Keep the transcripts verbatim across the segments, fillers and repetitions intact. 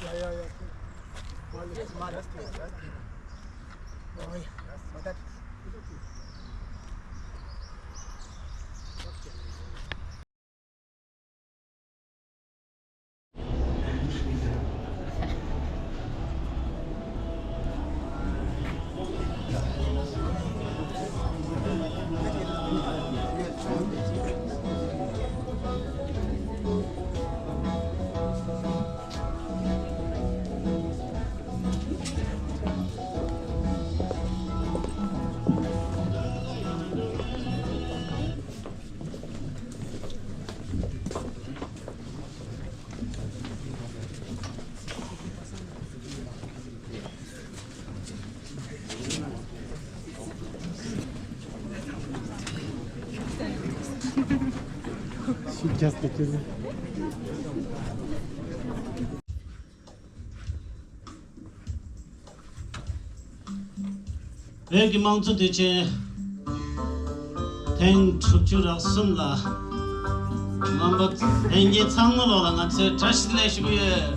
Yeah, yeah, yeah. Well, it's my last place, right? Oh, yeah. So that. བོད་ཀྱི་དམངས་གཙོ་དུས་ཆེན་ཐེངས་དྲུག་ཅུ་རེ་གསུམ་ལ་རྣམ་པ་ལྷན་རྒྱས་ཚང་མ་ལོག་ལ་ང་ཚོས་བཀྲ་ཤིས་བདེ་ལེགས་ཞུ་གི་ཡོད།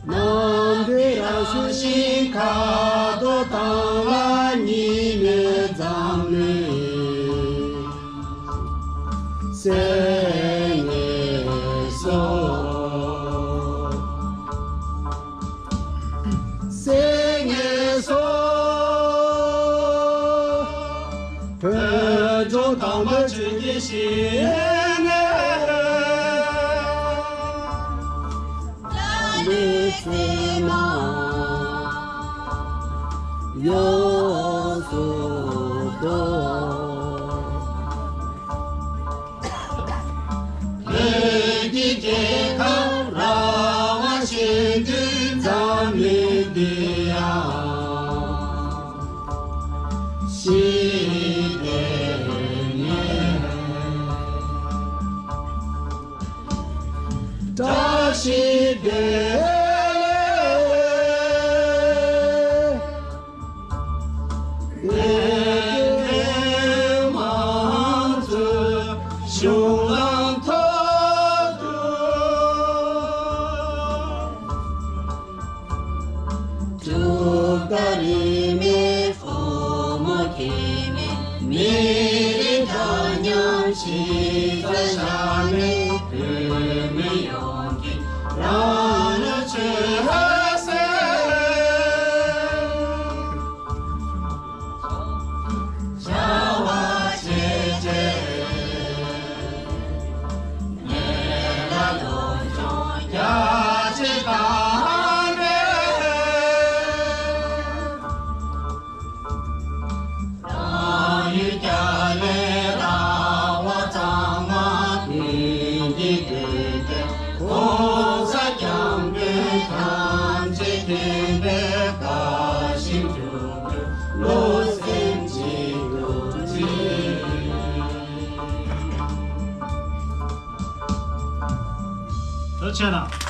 ནམ་འདི་རང་བཞིན་ཁ་དོག་དང་ལ་ཉི་མའི་འཛམ་གླིང་སེང་གེ་སོགས། སེང་གེ་སོགས། བོད་ལྗོངས་དམ་པ་ཆོས་ཀྱི་ཞིང་ནས། ལས་ཚེ་ན་ཡོངས་སུ་གཏོགས། བོད་ཀྱི་རྒྱལ་ཁབ་ར་བ་ཞིག་ཏུ་འཛམ་གླིང་འདི་ཡང་ཞི་བདེ་ནས། བཀྲ་ཤིས་བདེ་ལེགས། ཐུགས་རྗེ་ཆེ་གནང་།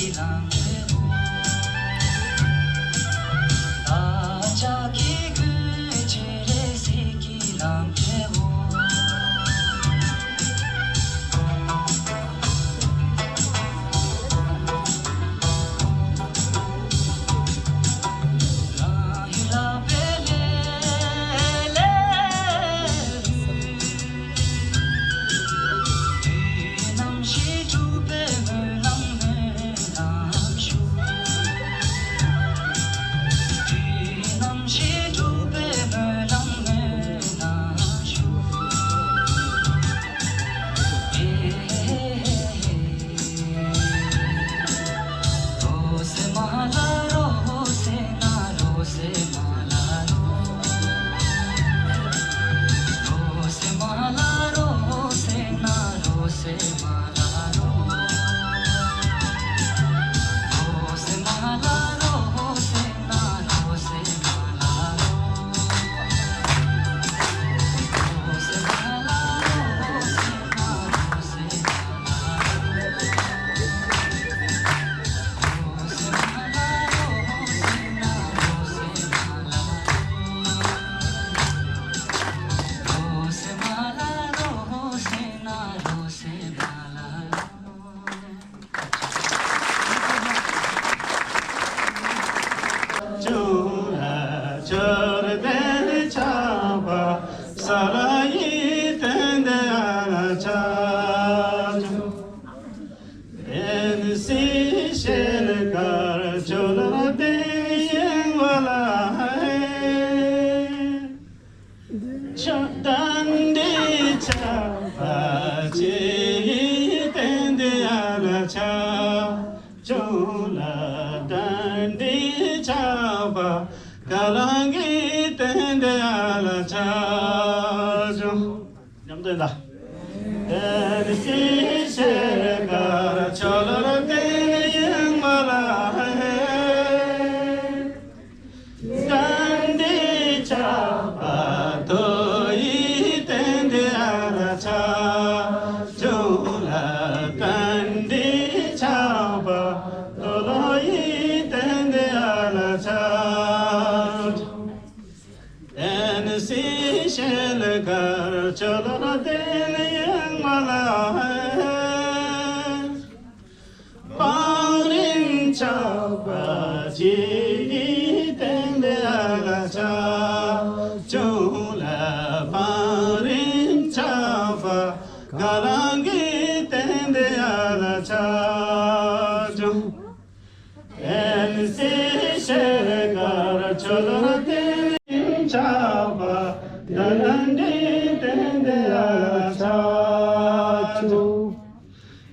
མཉམ་དུ་ཡིན་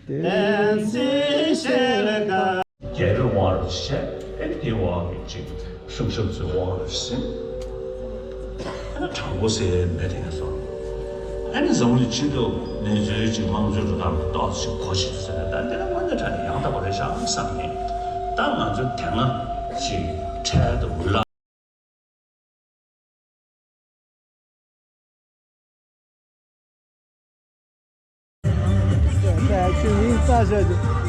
ད། རྒྱལ་པོའི་དབང་རུ་བྱས། ཨེ་དེའི་དབང་གིས་ཅིག་ཤུགས་ཤུགས་ཚོའི་དབང་རུ་ཟིན། ཨ་ནི་དྲང་པོ་ཟེར་མེད་དེ་ཡིན་སོང་། ཨ་ནི་འཛམ་བུ་གླིང་སྤྱི་ཏོག་གནས་ཚུལ་ཅིག་དམངས་གཙོའི་འགྲོ་སྟངས་ལ་ཏོག་ཙམ་གོ་ཤེས་ཚུལ་ལ། ད་འདི་ལ་དངོས་གནས་དྲང་གནས་ཡང་དག་པ་རེད་ཤག་བསམ་ཡིན། ད་ང་ཚོ་དེ་སྔ་ཅིག་འཕྲལ་དུ་འུ་ལག་ཆུ་མིག་ལྟ་བྱ་རྒྱུ།